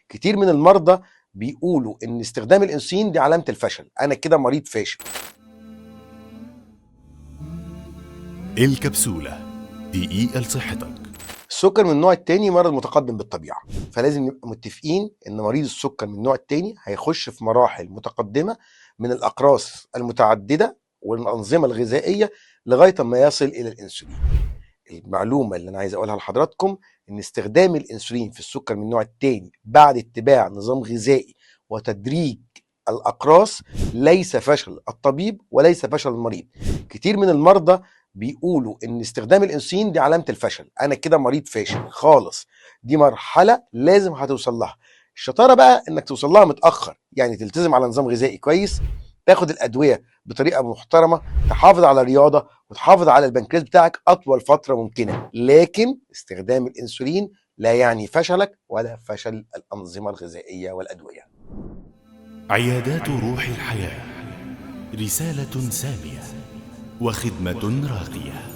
كتير من المرضى بيقولوا ان استخدام الانسولين دي علامة الفشل، انا كده مريض فاشل. الكبسولة دقيقة لصحتك. السكر من النوع الثاني مرض متقدم بالطبيعة، فلازم نبقى متفقين ان مريض السكر من النوع الثاني هيخش في مراحل متقدمة من الاقراص المتعددة والانظمة الغذائية لغاية ما يصل الى الانسولين. المعلومة اللي انا عايز اقولها لحضراتكم ان استخدام الانسولين في السكر من النوع الثاني بعد اتباع نظام غذائي وتدريج الاقراص ليس فشل الطبيب وليس فشل المريض. كتير من المرضى بيقولوا ان استخدام الانسولين دي علامة الفشل، انا كده مريض فاشل خالص. دي مرحلة لازم هتوصل لها. الشطارة بقى انك توصل لها متاخر، يعني تلتزم على نظام غذائي كويس، تاخد الادوية بطريقة محترمه، تحافظ على الرياضة، وتحافظ على البنكرياس بتاعك اطول فترة ممكنة. لكن استخدام الانسولين لا يعني فشلك ولا فشل الانظمة الغذائية والادوية. عيادات روح الحياة، رسالة سامية وخدمة راقية.